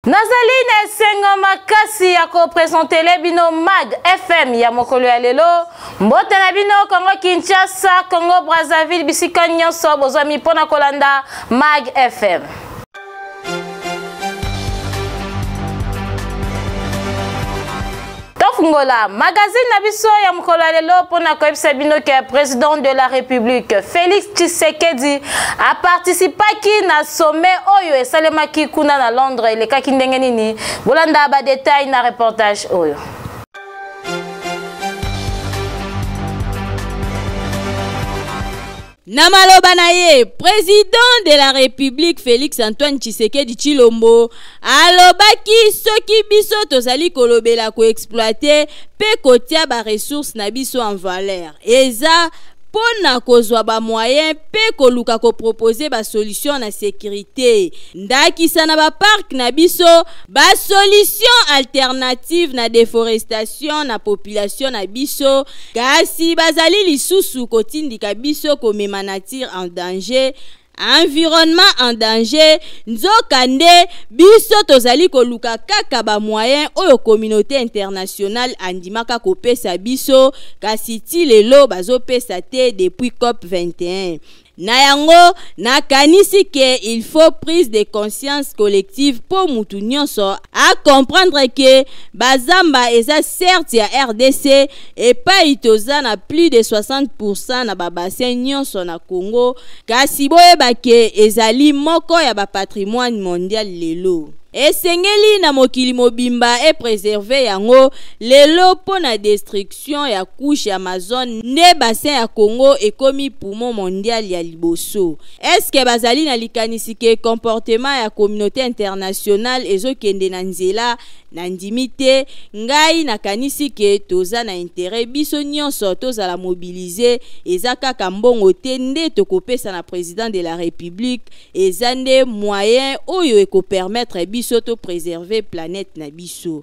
Nazali na esengo makasi ya kopresentele bino Mag FM ya mokolo ya lelo. Mbote na bino Congo Kinshasa, Congo Brazzaville, bisika nyonso bozwami mpo na kolanda Mag FM. Tofungola magazine na biso ya mokolo ya lelo mpo na koyebisa bino ke président de la République Félix Tshisekedi aparticipaki na sommet oyo esalemaki kuna na Londres. Elekaki ndenge nini? Bolanda ba détails na reportage oyo. Na maloba na ye, President de la Republique Felix Antoine Tshisekedi Tshilombo alobaki soki biso tozali kolobela ko exploiter pe kotia ba ressources na biso en valeur eza mpo na kozwa ba moyens pe koluka ko proposer ba solutions na securite, ndakisa na ba parcs na biso, ba solutions alternatives na deforestation na population na biso. Kasi bazali lisusu kotindika biso komema nature en danger, environnement en danger, nzoka nde biso tozali koluka kaka ba moyens oyo communaute internationale andimaka kopesa biso, kasi ti lelo bazopesa te depuis cop 21. Na yango, nakanisi que il faut prise de conscience collective mpo mutu nionso a comprendre que ba zamba eza certes ya rdc epayi toza na plus de 60 pourcent na ba bassins nionso na Congo, kasi boyeba que ezali moko ya ba patrimoine mondial lelo. Esengeli na mokili mobimba e preserver yango lelo mpo na destruction ya couche Amazone nde bassin ya Congo ekomi poumon mondial ya liboso. Est-ce que bazali na likanisi que comportement ya communaute internationale ezokende na nzela? Nandimi te. Ngai nakanisi que toza na interet biso nionso tozala mobiliser, eza kaka mbongo te nde tokopesa na president de la Republique, Eza nde moyen oyo eko permettre biso to preserver planète na biso.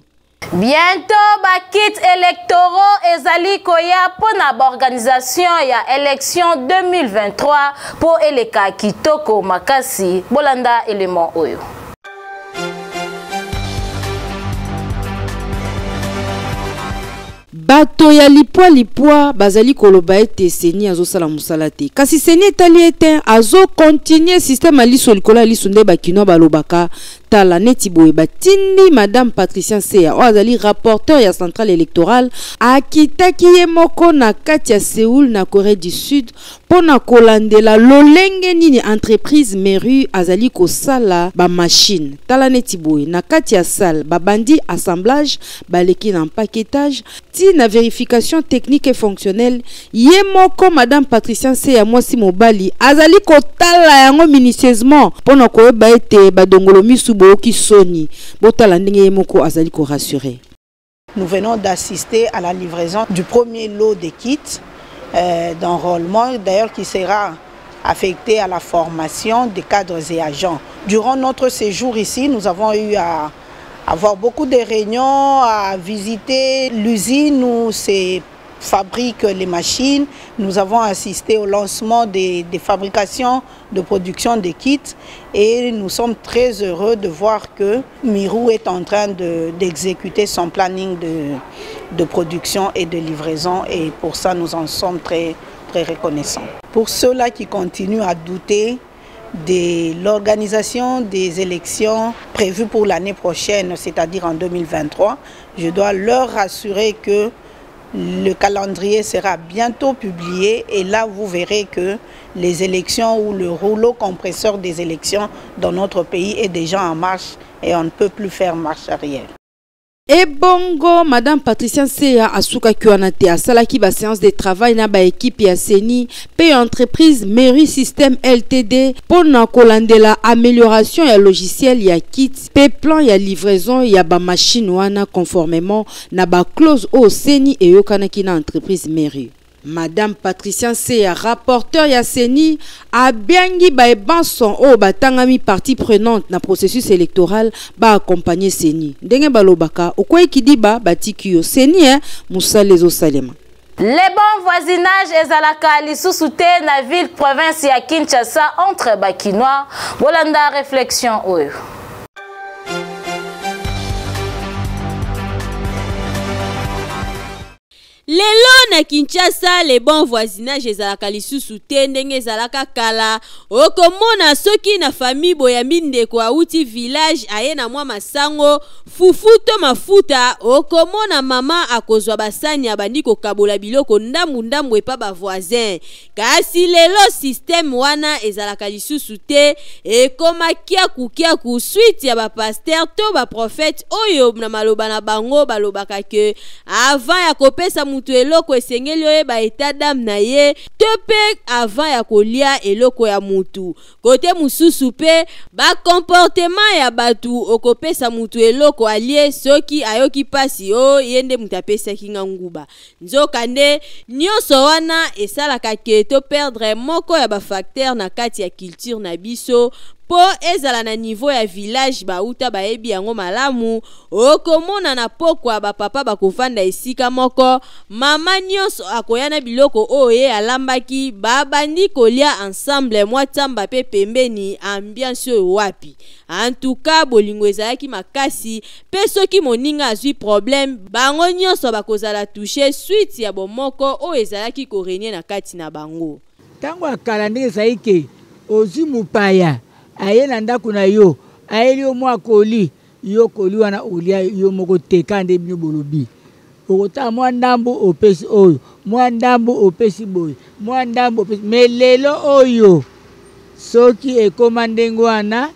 Bientôt ba kits électoraux ezali koya mpo na baorganisation ya élection 2023 mpo eleka kitoko makasi. Bolanda element oyo. Bato ya lipwa lipwa bazali koloba ete ceni azosala mosala te kasi ceni etali ye te azo continuer système ya liso likolo ya liso nde ba kinois balobaka tala neti boye batindi madame Patricia Nseya oyo azali rapporteur ya centrale electorale akitaki ye moko na kati ya Seoul na Coree du Sud mpo na kolandela lolenge nini entreprise Meru azali kosala ba machines. Tala neti boye, na kati ya salle, babandi assemblage, baleki na empaquetage, ti na verification technique et fonctionnelle. Ye moko Madame Patricia Nseya, mwasi mobali, azali kotala yango minutieusement mpo na koyeba ete badongolo misu boyoki soni. Botala ndenge ye moko azali ko rassurer. Nous venons d'assister à la livraison du premier lot de kits, d'enrôlement, d'ailleurs qui sera affecté à la formation des cadres et agents. Durant notre séjour ici, nous avons eu à avoir beaucoup de réunions, à visiter l'usine où se fabriquent les machines. Nous avons assisté au lancement des fabrications de production des kits et nous sommes très heureux de voir que Mirou est en train d'exécuter son planning de production et de livraison et pour ça nous en sommes très, très reconnaissants. Pour ceux-là qui continuent à douter de l'organisation des élections prévues pour l'année prochaine, c'est-à-dire en 2023, je dois leur rassurer que le calendrier sera bientôt publié et là vous verrez que les élections ou le rouleau compresseur des élections dans notre pays est déjà en marche et on ne peut plus faire marche arrière. Ebongo Madame Patricia Nseya asukaki wana te, asalaki ba séance de travail na ba équipe ya CENI pe ya entreprise Mairie System LTD mpo na kolandela amélioration ya logiciel ya kit pe plan ya livraison ya ba machines wana conformément na ba clauses oyo CENI eyokanaki na entreprise Mairie. Madame Patricia Nseya, rapporteur ya CENI, abiangi baye banso oyo batangami partie prenante na processus electoral ba accompagner CENI. Ndenge balobaka, okwei kidiba, batiki yo. CENI, hein, mosala ezosalema. Le bon voisinage ezalaka lisusu te na ville province ya Kinshasa entre ba Kinois. Bolanda réflexion oyo. Lelo na Kinshasa le bon voisinage ezalaka lisusu te ndenge ezalaka kala. Okomona soki na famille boyambi ndeko awuti village aye na mwa masango, fufu to mafuta, okomona mama akozwa basani abandi kokabola biloko ndambu ndambu epa ba voisins. Kasi lelo système wana ezalaka lisusu te, ekoma kiaku kiaku suite ya ba pasteur to ba prophète oyo na maloba na bango balobaka ke avant ya kopesa mutu eloko esengeli oyeba etat d'âme na ye to pe avant ya kolia eloko ya mutu. Kote mususu pe ba comportement ya batu, okopesa mutu eloko alie soki ayoki pasi o ye nde mutu apesaki nga nguba. Nzokande, nionso wana esalaka que to perdre moko ya ba facteurs na kati ya culture na biso mpo ezala na niveau ya village bawuta bayebi yango malamu, okomona na pokwa ba papa bakovanda esika moko, mama nionso akoya na biloko oyo ye alambaki, babandi kolia ensemble mwa tsamba mpe pembeni, ambiance oyo wapi? En tout cas bolingo ezalaki makasi pe soki moninga azui problème bango nionso bakozala touche suite ya bomoko oyo ezalaki ko regner na kati na bango. Tango ya kala ndenge ezalaki ke ozui mopaya aye na ndako na yo ayeli yo mwa colis, yo colis wana olia yo moko te kaka nde bino bolobi. Okotala mwa ndambo opesi oyo, mwa ndambo opesi boye, mwa ndambo opesi mais lelo oyo soki ekoma ndenge wana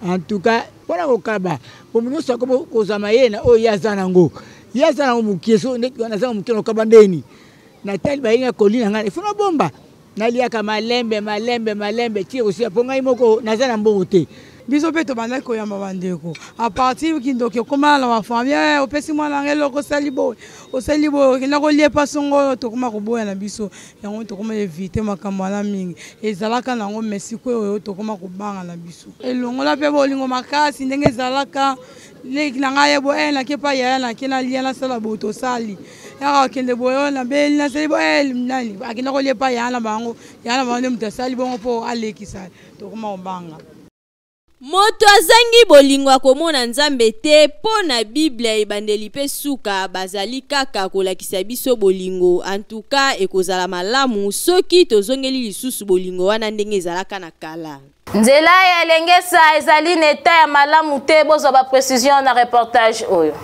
en tout cas mpona kokaba bomo nyonso akoma kozwa mayele na oyo ye aza nango, ye aza nango mokie, so naza na mokie nakokaba ndeni natali bayenga koli na ngai ifo nabomba naliaka malembe malembe malembe ti ekosila mpo ngai moko naza na mbongo te. Biso mpe tobandaki koyamba bandeko a partir kindoki okomana na bafamille, opesi mwana ngai eloko osali boye osali boye okenda kolia epa songolo, tokoma koboya na biso yango, tokoma evite makambo wana mingi ezalaka nango, mais sikoyo oyo tokoma kobanga na biso elongola mpe bolingo makasi ndenge ezalaka. Leki na ngai ye boye nake epai yaya nake nalia nasala boye tosali yaka akende boye oyo nabeli nasali boye nani akenda kolia epai yaya na bango, yaya na bango nde moto asali bongo mpo alekisa, tokoma kobanga. Moto azangi bolingo akomona Nzambe te po na Bible ebandeli pe suka bazali kaka kolakisa biso bolingo en tout cas ekozala malamu soki tozongeli lisusu bolingo wana ndenge ezalaka na kala. Nzela ya Elengesa ezali na etat ya malamu te, bozwa ba precision na reportage oyo.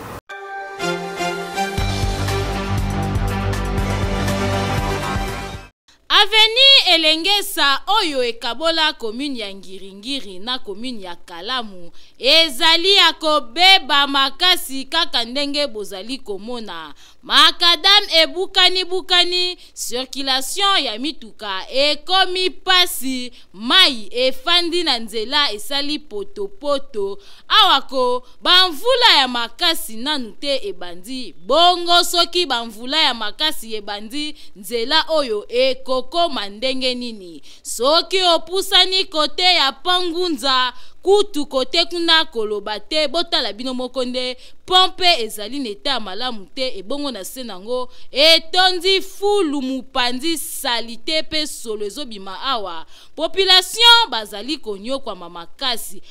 Avenue Elengesa oyo ekabola commune ya Ngiri-Ngiri na commune ya Kalamu ezali ya kobeba makasi kaka ndenge bozali komona. Macadam ebukani-bukani, circulation ya mituka ekomi pasi, mayi efandi na nzela esali potopoto. Awa ko ba mvula ya makasi nanu te ebandi, bongo soki ba mvula ya makasi ebandi, nzela oyo ekokoma ndenge nini? Soki opusani kote ya pont Ngunza, kutu kote kuna koloba te, botala bino moko nde pont mpe ezali na etat ya malamu te, ebongo na se nango etondi fulu, mopanzi, salite mpe solo ezobima awa. Population bazali konyokwama makasi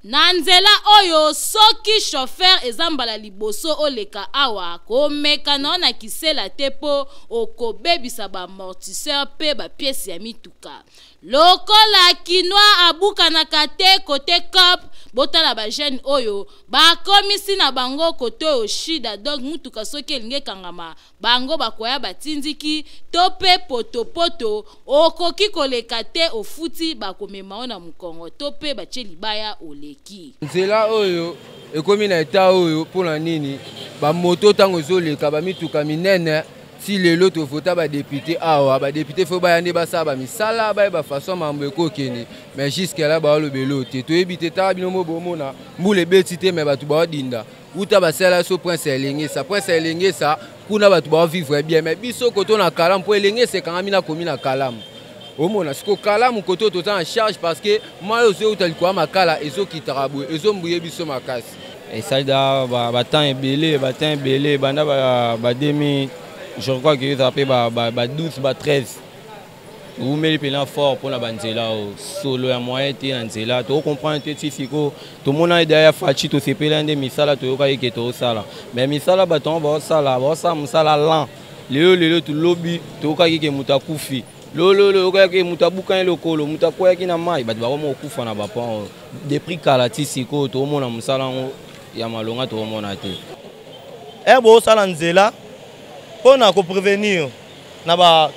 na nzela oyo. Soki chauffeur eza mbala liboso oleka awa, komeka na yo na kisela te mpo okobebisa ba amortisseur mpe ba pièces ya mituka. Lokola kinois abukanaka te kote cop, botala ba jeune oyo bakomisi na bango kote oyo shida donc mutuka soki elingi ekangama bango bakoya batindiki to pe potopoto, okoki koleka te ofuti bakomema yo na mokongo to pe batie libaya oleki. Nzela oyo ekomi na etat oyo mpona nini? Ba moto ntango ezoleka, ba mituka minene, ti lelo tovota ba député awa, ba député fo baya nde basala ba misala, bayeba façon mambo ekokende, mais jusque là baolobela oyo te, toyebi te. Tala bino mo bomona mbula ebeti te, mais bato baodinda uta basala so prince ya Elengesa, prince ya Elengesa kuna bato baovivre bien, mais biso koto na Kalamu, mpo Elengesa ekangami na komi na Kalamu, omona siko Kalamu koto toza en charge parce que mai oyo ezouta likolo ya makala ezokitaka boye ezombuye biso makasi. Esali da batemps ebele, batemps ebele banda ba 2000, je crois que ezala mpe ba 12 ba 13, ewumeli mpena fort mpona banzela oyo solo ya moyen te na nzela tocomprendre te. Ti sikoyo tomona eda ya Fatshi, tosepela nde misala toyokaki ke tozosala, mais misala bato yango baosala, baosala mosala lent. Lelo lelo tolobi toyokaki ke moto akufi. Lolo oyokaki moto abukani lokolo, moto akweyaki na mai, bato bakoma kokufa na bapont oyo. Depuis kala ti sikoyo tokomona mosala yango ya malonga tokomona te. Ere bosala nzela mpo na koprevenir na ba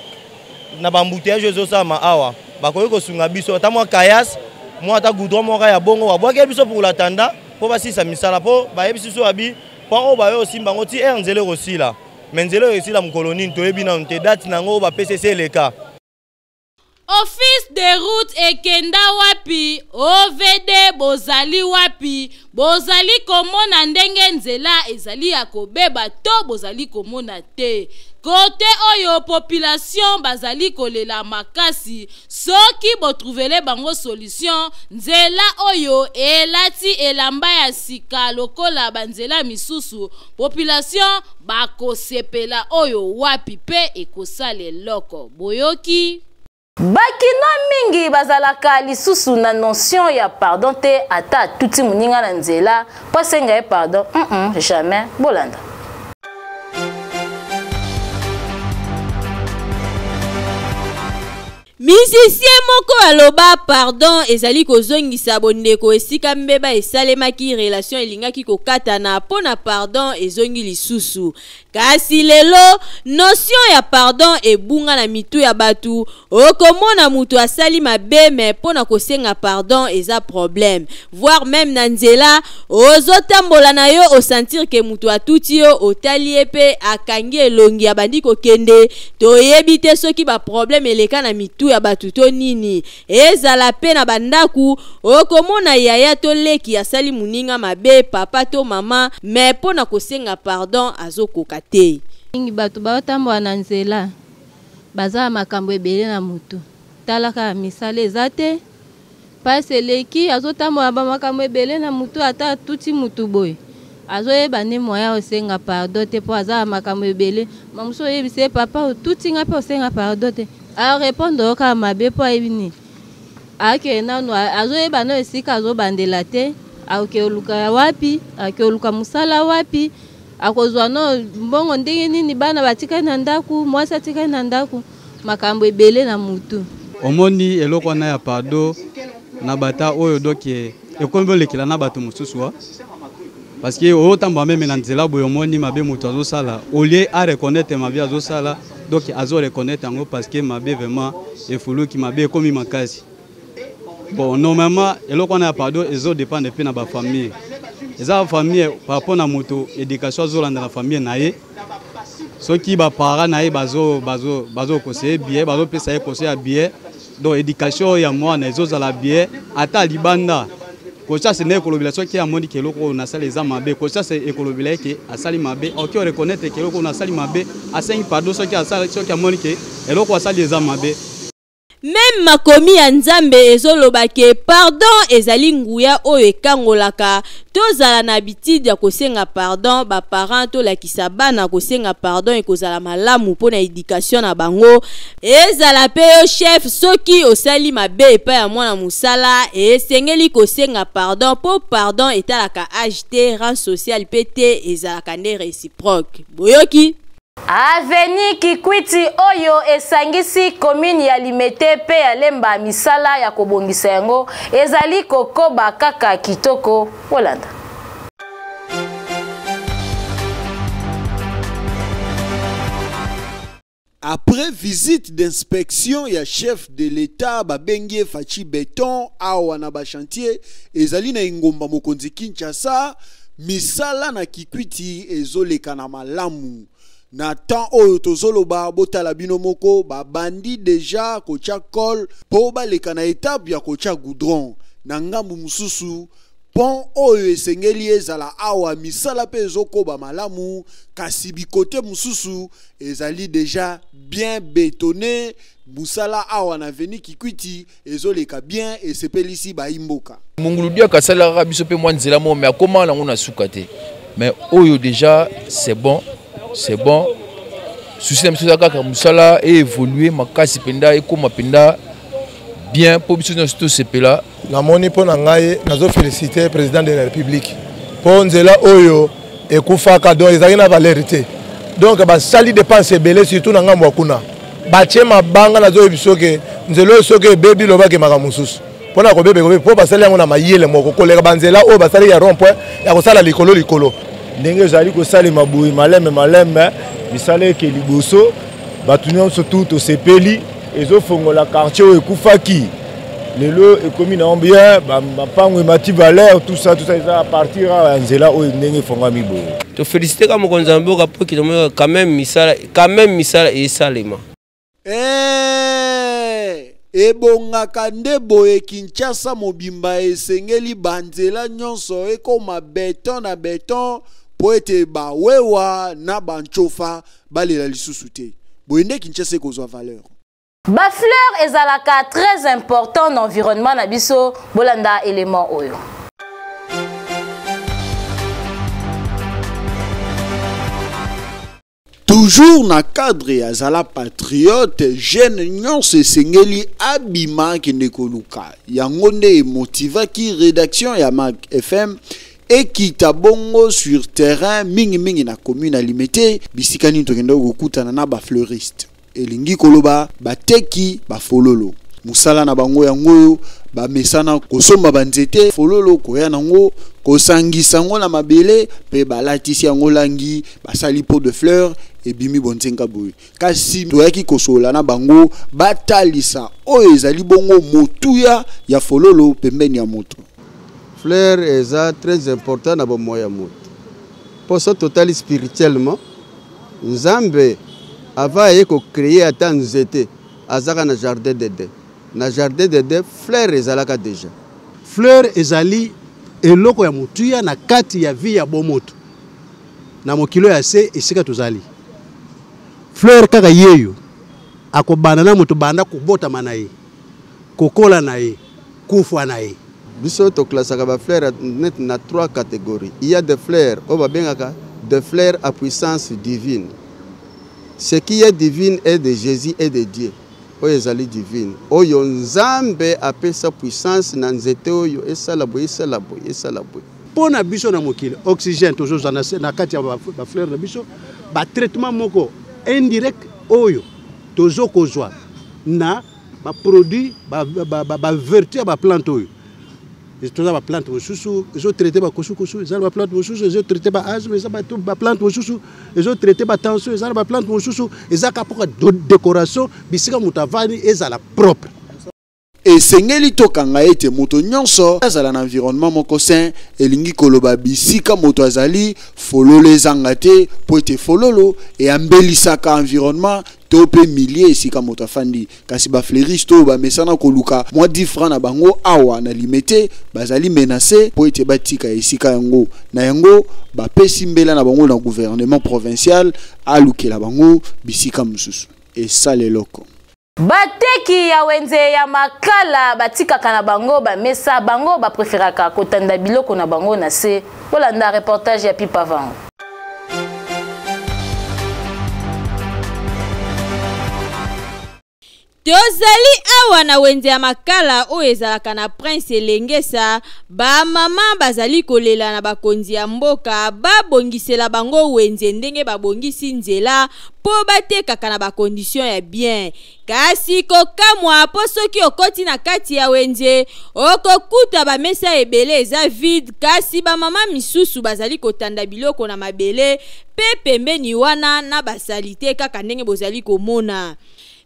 na ba embouteillage ezosalama awa, bakoki kosunga biso ata mwa kayas mwa ata goudron moko ya bongo babwakeli biso pour latanda mpo basilisa misala, mpo bayebisi biso babi mpo oyo bayo osimba yango ti ere nzela ekosila. Me nzela oyo esila mokolo nini toyebi nanu te, date na yango oyo bapesi esi eleka. Office de route ekenda wapi? OVD bozali wapi? Bozali komona ndenge nzela ezali ya kobeba to bozali komona te? Kote oyo population bazali kolela makasi, soki botrouvele bango solution, nzela oyo elati elamba ya sika lokola banzela misusu, population bakosepela oyo wapi pe ekosala eloko. Boyoki? Bakinois mingi bazalaka lisusu na notion ya pardon te, ata atuti moninga na nzela po asenga ye pardon, jamais. Bolanda. Musicien moko aloba pardon ezali kozongisa bondeko esika mbeba esalemaki, relation elingaki kokatana mpo na pardon ezongi lisusu. Kasi lelo notion ya pardon ebunga na mitu ya batu, okomona mutu asali mabe mais mpo na kosenga pardon eza problème, voire même na nzela ozotambola na yo osentir ke mutu atuti yo, otali ye pe akangi elongi abandi kokende, toyebi te soki ba problème eleka na mitu ya batu to nini. Ezala pe na ba ndaku, okomona yaya to leki asali muninga mabe, papa to mama, mais po na kosenga pardon azokoka te. Mingi bato baotambola na nzela baza na makambo ebele na mutu, tala kaka misala eza te, pasi eleki, azotambola ba makambo ebele na mutu, ata atuti mutu boye azoyeba nde moyen ya kosenga pardon te, po aza na makambo ebele. Ma mosusu oyebisa ye papa otuti nga pe osenga pardon te, a répondre yo kaka mabe, po ayebi nini akende nanu, azoyeba nanu esika azobandela te, akoke koluka ya wapi, akoke koluka mosala wapi, akozwa no mbongo ndenge nini, bana batikali na ndaku, mwasi atikali na ndaku, makambo ebele na mutu. Omoni eloko wana ya pardon na bata oyo donc ekomi olekela na bato mosusu wa, parce que oyo tambola meme na nzela boye omoni mabe moto azosala, au lieu a reconnaître mabe azosala, donc azo reconnaître yango parce que mabe vraiment efuluki, mabe ekomi makasi. Bon, normalement eloko wana ya pardon ezo dépendre pe na ba famille, eza famille par rapport na moto éducation azolanda na famille na ye. Soki ba parents na ye bazo, bazo, bazo conseiller bien, bazo pesa ye conseil ya bien, donc éducation ya mwana ezozala bien, ata libanda conscience naye ekolobela soki amoni ke eloko oyo nasali eza mabe, conscience ekolobela ye ke asali mabe, oki oreconnaitre ke eloko oyo nasali mabe, asengi pardon soki asali, soki amoni ke eloko asali eza mabe. Meme makomi ya Nzambe ezoloba ke pardon ezali nguya oyo ekangolaka. Tozala na habitude ya kosenga pardon, ba parents tolakisa bana kosenga pardon ekozala malamu mpo na education na bango. Ezala pe yo chef soki osali mabe epai ya mwana mosala esengeli kosenga pardon mpo pardon etalaka age te, rang social pe te, ezalaka nde reciproque. Boyoki? Avenue Kikwiti oyo esangisi commune ya Limete pe ya Lemba, misala ya kobongisa yango ezali kokoba kaka kitoko. Bolanda. Après visite d'inspection ya chef de l'État babengi ye Fatshi Beton awa na ba chantier ezali na engomba mokonzi Kinshasa, misala na Kikwiti ezoleka na malamu. Na temps oyo tozoloba, botala bino moko, babandi deja kotia colle po baleka na etape ya kotia goudron. Na ngambu mosusu, pont oyo esengeli ezala awa, misala pe ezokoba malamu, kasi bikote mosusu ezali deja bien bétonné. Musala awa na avenue Kikwiti ezoleka bien, esepelisi bayimboka. Mungulu diaka asalaka biso pe mwa nzela moko, mais akoma nango na suka te. Mais oyo déjà c'est bon, c'est bon. Souci na biso eza kaka mosala e évoluer makasi mpenza, ekoma mpenza bien mpo biso nyonso tosepela. Namoni mpo na ngai nazo féliciter président de la République mpo nzela oyo ekufaka, donc ezalaki na valeur te. Donc basali dépense ebele surtout na ngambo ya kuna. Batie mabanga nazoyebi soki nzela oyo soki ebebi lobaki makambo mosusu mpo na kobeba ekobebi mpo basali yango na mayele moko koleka banzela oyo basali ya rond point ya kosala likolo likolo. Ndenge ezali kosalema boye malembe malembe, misala eke liboso, bato nyonso tu tosepeli, ezofongola quartier oyo ekufaki lelo ekomi na bien, mapango emati valeur, tout ça tout ça eza à partir ya nzela oyo ndenge efongwami boye. Tofélicite ka mokonzi ya mboka mpo kitomona quand même misala, quand même misala esalema. Ebongaka nde boye Kinshasa mobimba esengeli banzela nyonso ekoma beton na beton po ete bawewa na banchofa balela lisusu te. Boye nde Kinshasa ekozwa valeur. Ba fleur ezalaka très important na environnement na biso, bolanda élément oyo. Toujours na cadre ya zala patriote, jeune nyonso esengeli abima akende koluka. Yango nde emotivaki rédaction ya Mag FM ekita bongo sur terrain mingi mingi na commune ya Limete, bisika nini tokende kokutana na ba fleuriste. Elingi koloba bateki ba fololo. Musala na bango yango oyo bamesana kosomba ba nzete fololo koya nango kosangisa yango na mabele pe balatisi yango langi basali pot de fleur ebimi bonzenga boye. Kasi toyaki kosolola na bango batalisa oyo ezali bongo motuya ya fololo pembeni ya moto. Fleur eza très important na bomoi ya moto. Po so totali spirituellement, Nzambe avant aye ko créer ata nzete azaka na jardin d'Eden. Na jardin d'Eden fleur ezalaka déjà. Fleur ezali eloko ya motuya na kati ya vie ya bomoto. Na mokilo ya se esika tozali. Fleur kaka yeyo akobanda na moto banda kobotama na ye, kokola na ye, kufa na ye. Biso toklasaka ba fleurs net na 3 catégories. Il y a des fleurs oyo babengaka des fleurs à puissance divine. Ce qui est divine est de Jésus et de Dieu. Oyo ezali divine. Oyo Nzambe apesa puissance na nzete oyo esala boye, esala boye, esala boye. Mpo na biso na mokili, oxygène tozozwa na kati ya ba fleurs na biso, ba traitement moko indirect oyo tozokozwa na ba produit, ba vertu ya ba plante oyo. Toza ba plante mosusu ezo traiter ba kosukosu, eza na ba plante mosusu ezo traiter ba asthme, eza ba plante mosusu ezo traiter ba tension, eza na ba plante mosusu eza kaka mpoka décoration, bisika moto avandi ezala propre. Esengeli tokanga ete moto nyonso azala na environnement moko sain, elingi koloba bisika moto azali fololo ezanga te, po ete fololo eyambelisaka environnement to pe milieu esika moto afandi. Kasi ba fleuriste oyo bamesana koluka mwa 10 francs na bango awa na Limete bazali menace po ete batika esika yango. Na yango bapesi mbela na bango na gouvernement provincial alukela bango bisika mosusu. Esala eloko. Bateki ya wenze ya makala batikaka na bango ba mesa bango ba preferaka kotanda biloko na bango na se. Bolanda reportage ya Pipa Vango. Tozali awa na wenze ya makala oyo ezalaka na Prince Elengesa, ba mama bazali kolela na bakonzi ya mboka babongisela bango wenze ndenge babongisi nzela po batekaka na ba condition ya bien. Kasi kokamwa po soki okoti na kati ya wenze okokuta ba mesa ebele eza vide, kasi ba mama misusu bazali kotanda biloko na mabele pe pembeni wana na ba salite kaka ndenge bozali komona.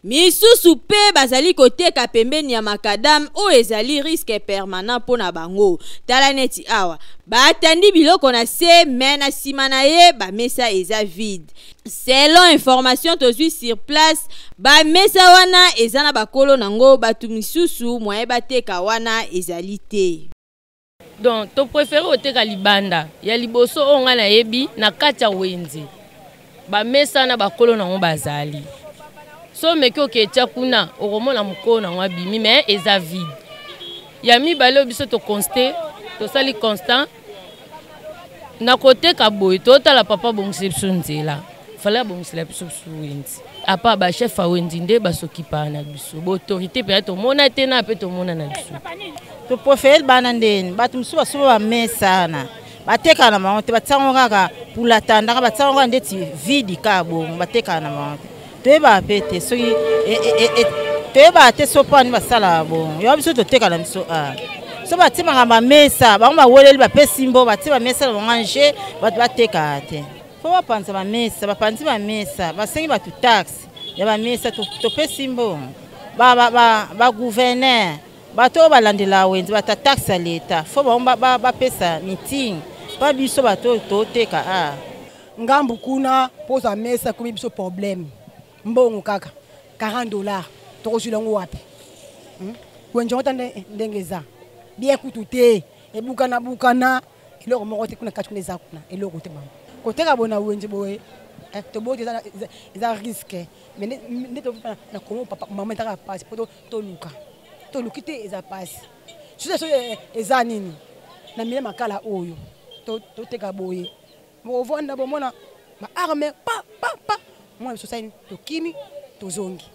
Misusu pe bazali koteka pembeni ya makadam oyo ezali risque permanent po na bango. Tala neti awa batandi biloko na se mais na sima na ye ba mesa eza vide. Selon information tozwi sur place, ba mesa wana eza na bakolo nango, batu misusu moyen bateka wana ezali te. Donc to préférer oteka libanda ya liboso oyo ngai nayebi na kati ya wenze ba mesa na bakolo nango bazali. So meki oketia kuna okomona mokolo nango abimi mais eza vide. Ya mibale oyo biso to constate, tosali constant na koteka boye, totala papa abongisela biso nzela, fallait abongisela biso biso wenze. Apa ba chef ya wenze nde basokipaka na biso, ba autorité mpenza tomona te na mpe tomona na biso. To préfère bana ndeni bato mosusu basoba bamesana batekaka na bango te, batiango kaka Pour l'attendant batia yango ndeti vide kaka bongo batekaka na bango te. Toyebaka mpe te soki toyebaka te so mpo ani basalaka bongo. Yango biso toteka na biso a so batie makambo ya mesa bango baweleli bapesi mbo batie bamesa na bango ange bato batekaka te. Fo bapanza bamesa, bapanzi bamesa basengi bato taxe ya bamesa topesi mbongo bagouverneur bato oyo balandela wenze bata taxe ya leta fo bango bapesa meeting mpa biso bato oyo toteka a ngambu kuna mpo mesa ekomi biso problème mbongo kaka 40 dollars tokozwila yango wapi? Wenze yango ta ndenge eza bien kutu te ebukana bukana eloko moko te kuna kati kuna eza kuna eloko te mama koteka boye na wenze boye toboyi eza risque mais nde tofana na kongo papa mama ezaka pasi mpo toluka toluki te eza pasi susu eza nini na mile makala oyo toteka boye bokovanda bomona baarme pa pa pa mwana biso sani tokimi tozongi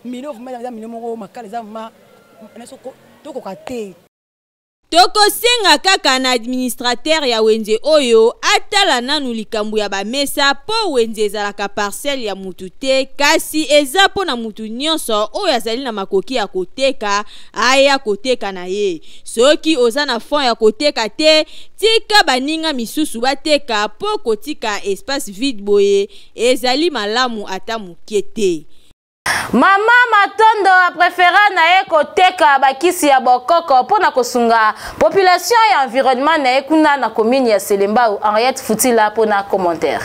milo vraimen eza milo moko makala eza ma tokoka te. Tokosenga kaka na administrateur ya wenze oyo atala nanu likambo ya bamesa mpo wenze ezalaka parcelle ya mutu te, kasi eza mpo na mutu nyonso oyo azali na makoki ya koteka aya koteka na ye. Soki oza na fond ya koteka te, tika baninga misusu bateka mpo kotika espace vide boye ezali malamu ata moke te. Mama Matondo a préféré na ye koteka bakisi ya bokoko mpo na kosunga population ya environnement na ye kuna na commune ya Selembao. Henriette Futila mpo na commentaire.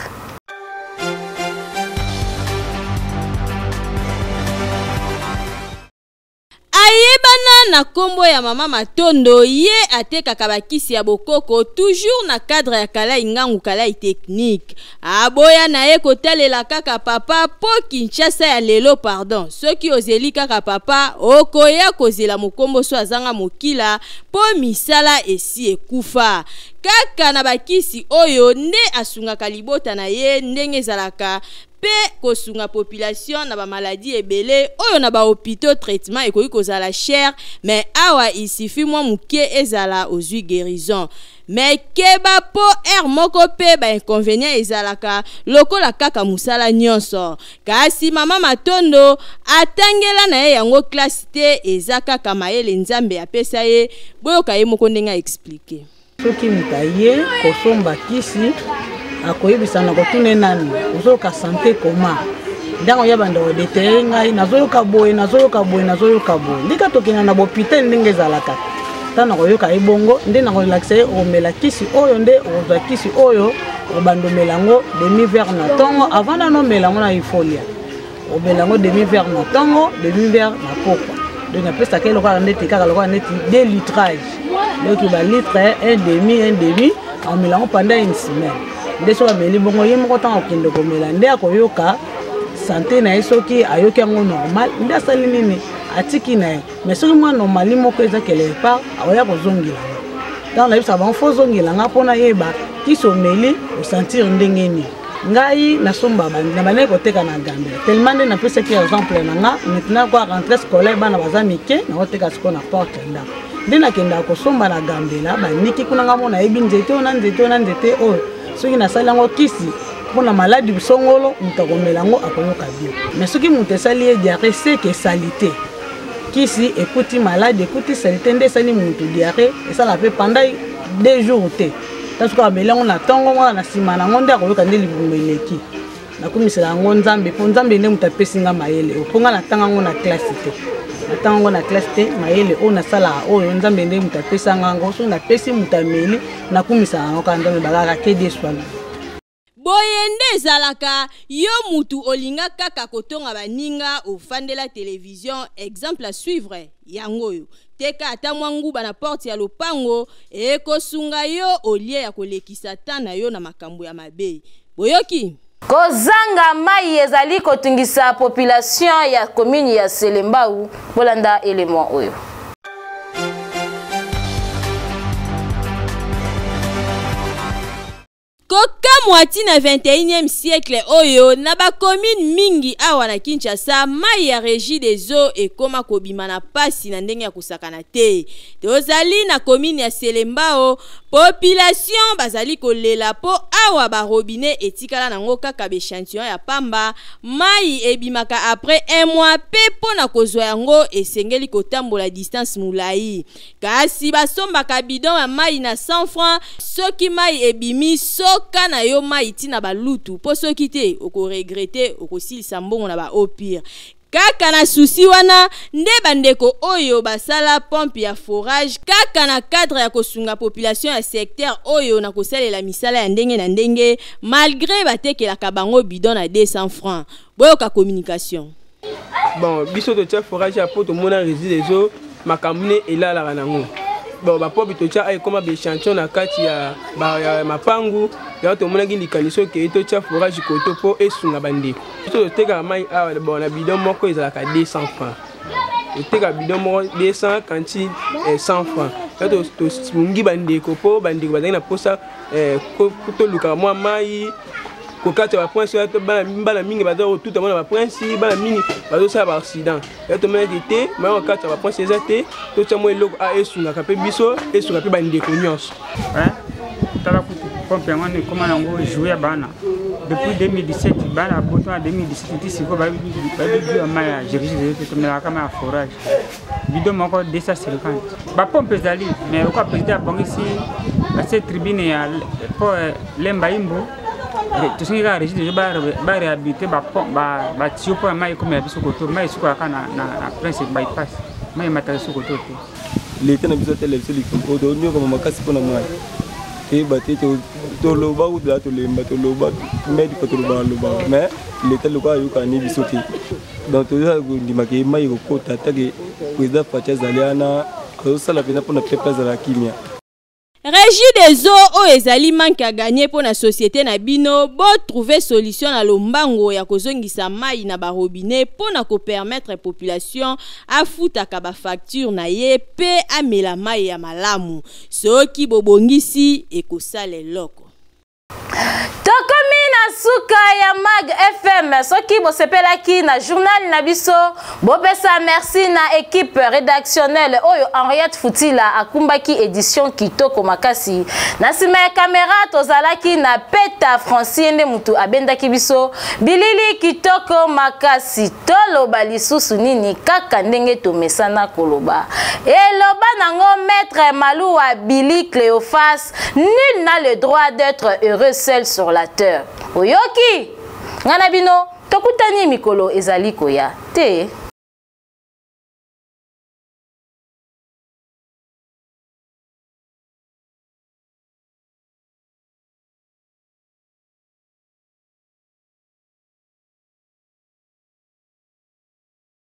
Ayebana na kombo ya Mama Matondo, ye atekaka bakisi ya bokoko toujours na cadre ya Kalai Ngangu Kalai Technique. Aboya na ye kotalela kaka papa po Kinshasa ya lelo pardon. Soki ozeli kaka papa, okoya kozela mokombo so azanga mokila po misala esi ekufa. Kaka na bakisi oyo nde asungaka libota na ye ndenge ezalaka pe kosunga population na ba maladie ebele oyo na ba hôpitaux traitement ekoki kozala cher, mais awa il suffit mwa moke ezala ozwi guérison. Mais keba po air moko pe ba inconvénient ezalaka lokola kaka mosala nyonso. Kasi Mama Matondo atangela na ye yango classe te, eza kaka mayele Nzambe apesa ye. Boyoka ye moko ndenge a expliquer. Soki moto aye kosomba kisi akoyebisa na kotuna nani ozoyoka sante koma ntango ya banda kodetere ngai nazoyoka boye nazoyoka boye nazoyoka boye ndika tokenda na bopitel ndenge ezalaka ntango nakoyoka ye bongo nde nakolakisa ye okomela kisi oyo nde okozwa kisi oyo okobanda omela yango demi verre na ntongo avant nano omela yango na ifolia omela yango demi verre na ntongo demi verre na pokwa donc napesaka ye lokola neti kaka lokola neti deux litrage donc ba litre un demi un demi amela yango pendant une semaine nde soki ameli bongo ye moko ntango akokende komela nde akoyoka sante na ye soki ayoki yango normal nde asali nini atiki na ye mais soki mwa normali moko eza quelque part akoya kozongela nga ntango nayebisaka bango fo ozongela nga mpo nayeba kisi omeli osentir ndenge nini ngai nasomba na bandaki koteka na gambela tellement nde napesaki exemple na nga maintenant kwa rentrée scolaire bana baza mike nakoteka sikoyo na porte ya ndako nde nakendaka kosomba na gambela baniki kuna nga mona nayebi nzete oyo na nzete oyo na nzete oyo soki nasali yango kisi mpo na maladi songolo moto akomela yango akoyoka bien mais soki moto esali ye diarrhée seke esali te kisi ekuti maladi ekuti salite nde esali moto diarrhée esala mpe pendant 2 jours te ta soki ameli yango na ntongo wana na nsima na yango nde akoyoka nde libumu eleki nakumisela yango nzambe mpo nzambe nde moto apesi nga mayele oyo mpo nga natanga yango na klase te natanga yango na klase te mayele oyo nasalaka oyo nzambe nde moto apesa nga yango soki napesi moto ameli nakumisaka yango kaka nzambe bakaka kede swala Boye nde ezalaka, yo mutu olinga kaka kotonga baninga ofandela television, exemple à suivre yango oyo. Teka ata mwa nguba na porte ya lopango ekosunga yo au lieu ya kolekisa temps na yo na makambo ya mabe. Boyoki? Kozanga mai ezali kotungisa population ya commune ya Selembao. Bolanda élément oyo. Kokamwa ti na 21e siècle oyo na ba commune mingi awa na Kinshasa mayi ya Regie des eaux ekoma kobima na pasi na ndenge ya kosakana te. Tozali na commune ya Selembao, population bazali kolela po Awa ba robinet etikala nango kaka b'echantillon ya pamba, mayi ebimaka après un mois pe mpo na kozwa yango esengeli kotambola distance mulayi. Kasi basombaka bidon ya mayi na 100 francs, soki mayi ebimi soka na yo mayi ti na ba lutu mpo soki te oko regretter okosilisa mbongo na ba eau pure. Kaka na souci wana nde ba ndeko oyo basala pompe ya forage kaka na cadre ya kosunga population ya secteur oyo na kosalela misala ya ndenge na ndenge malgre batekelaka bango bidon na 200 francs. Boyoka communication. Bon, biso totia forage ya po tomona résidu ezo makambo ne elalaka nango. Bon, bapompe totia aye ekoma baechantillon na kati ya, ba, ya mapangu yango tomonaki likanisi okei totia forage koto mpo esunga bandeko. Biso totekaka mai awa bon, na bidon moko ezalaka 200 francs, toteka bidon moko 200 kanti 100 francs. Yango tosungi bandeko mpo bandeko bazalaki na mposa eh, tolukaka mwa mai kokata baprince oyo bana mingi baza kotuta mwana baprince, bana mingi bazosala baaccident. Ya tomonaki te mai kokata baprince eza te, totya mwa eloko a esungaka mpe biso, esunga mpe bandeko nyonso. Tala kutu pompe yango wana ekoma yango joue ya bana depuis 2017, bana bota na 2017 ti sikoyo bayebi ya mai ya jerisi te, tomelaka mai ya forage bidon moko 250. Bapompe ezali mais lokola président abongisi batie tribune ya po Lemba Imbu, tosengi kaka régie deja baréhabilité batio mpo ya mai ekomela biso koto mai esukolaka na Prince Bypass, mai emataka biso koto te. Leta na biso atela biso likambo oyo, tonyokama makasi mpo na mai, toyeba te. Toloba kutu tolemba, toloba mediko, tolobaka lobaka mais leta lokola ayokaka ni biso te. Donc toza kondimaka ye mai ekokota atake président Fatshi azali wana azosala mpenza mpona peuple azala kimia. Régie des eaux oyo ezali manque à gagner mpo na société na bino, bo trouver solution na lombango ya kozongisa mai na ba robinet mpo na kopermettre population afutaka ba facture na ye mpe amela mai ya malamu. Soki bobongisi ekosala eloko. Tokomi na suka ya Mag FM. Soki bosepelaki na journal na biso, bopesa merci na équipe rédactionnelle oyo Henriette Futila akumbaki édition kitoko makasi. Na nsima ya kamera tozalaki na Peta Francis nde mutu abendaki biso bilili kitoko makasi. Toloba lisusu nini kaka ndenge tomesana koloba. Eloba nango maître Maluwa Billy Cléophas, nul n'a le droit d'être heureux seul sur la terre. Oyoki? Nga na bino tokutani mikolo ezali koya te.